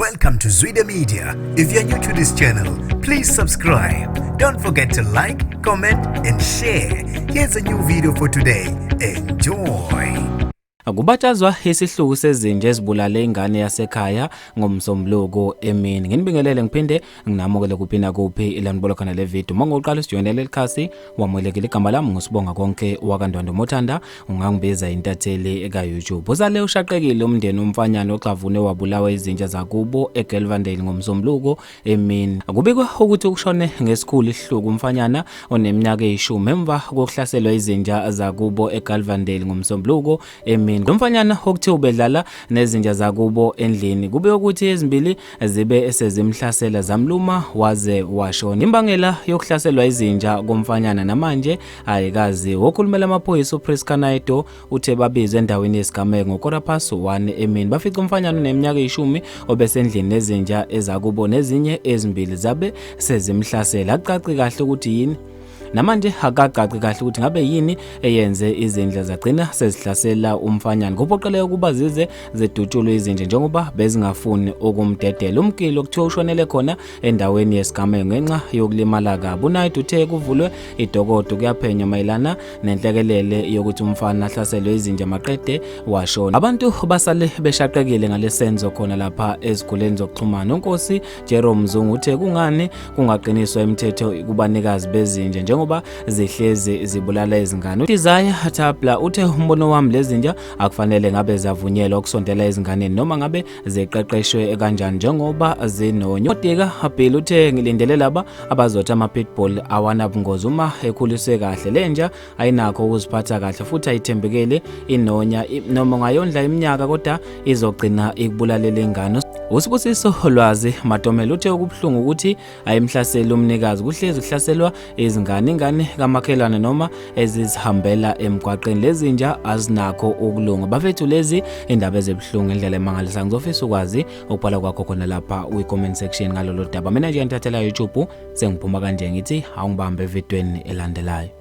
Welcome to Zwida Media. If you're new to this channel, please subscribe. Don't forget to like, comment, and share. Here's a new video for today. Enjoy. Kubatshazwa isihluku sezinja ezibulale ingane yasekhaya ngoMsombuluko emini. Nginibingelele ngiphinde nginamukele kuphi nakuphi la nibola khona le video. Uma ngoqala usijoyinele leli khasi wamukelekile, igama lami nguSibonga Konke wakaNdwandwe, mothanda ungangibiza intatheli ka-YouTube. Usale ushaqekile umndeni womfanyana oxavune wabulawa izinja zakubo eGelvandale ngoMsombuluko emini. Kubikwa ukuthi ukushone ngesikhulu isihluku umfanyana oneminyaka eyishumi emva kokuhlaselwa izinja zakubo eGalvandale ngoMsombuluko emini. Lo mfanyana okuthiwa ubedlala nezinja zakubo endlini, kube ukuthi ezimbili zibe sezimhlasela zamluma waze washona. Imbangela yokuhlaselwa izinja komfanyana namanje ayikazi. Okhulumela amaphoyisa uPrisca Naidoo uthe babizwe endaweni yesigameko ngo-1:15 emini, bafica umfanyana oneminyaka eyishumi obesendlini nezinja ezakubo nezinye ezimbili zabe sezimhlasela. Akucaci kahle ukuthi yini namanje, akacaci kahle ukuthi ngabe yini eyenze izinja zagcina sezihlasela umfanyana. Kuphoqeleka ukuba zize zidutshulwe izinja njengoba bezingafuni ukumdedela. Umgilo kuthiwa ushonele khona endaweni yesigameko ngenxa yokulimala kabi. UNaidu uthe kuvulwe idokodo, kuyaphenywa mayelana nenhlekelele yokuthi umfana ahlaselwe izinja maqede washona. Abantu basale beshaqekile ngalesenzo khona lapha ezikhuleni zokuxhumana. UNkosi Jerome Zungu uthe kungani kungaqiniswa imithetho kubanikazi bezinja njengoba zihlezi zibulala izingane. UDesire Tabla uthe umbono wami, lezinja akufanele ngabe zavunyelwa ukusondela ezinganeni noma ngabe ziqeqeshwe kanjani njengoba zinonya. Odika Bill uthe ngilindele laba abazothi ama-pitbull awanabungozi uma ekhuliswe kahle. Lenja ayinakho ukuziphatha kahle futhi ayithembekele, inonya, noma ungayondla iminyaka kodwa izogcina ikubulalela ingane. USibusiso Lwazi Matomela uthe okubuhlungu ukuthi ayimhlaseli umnikazi, kuhlezi kuhlaselwa izingane, ingane kamakhelwane noma ezizihambela emgwaqeni. Lezi zinja azinakho ukulunga. Bafethu, lezi indaba ezibuhlungu indlela emangalisayo. Ngizofisa ukwazi ukubhala kwakho khona lapha kwi-comment section ngalolu daba. Mina nje ngithathela YouTube, sengiphuma kanje, ngithi awungibambe evidweni elandelayo.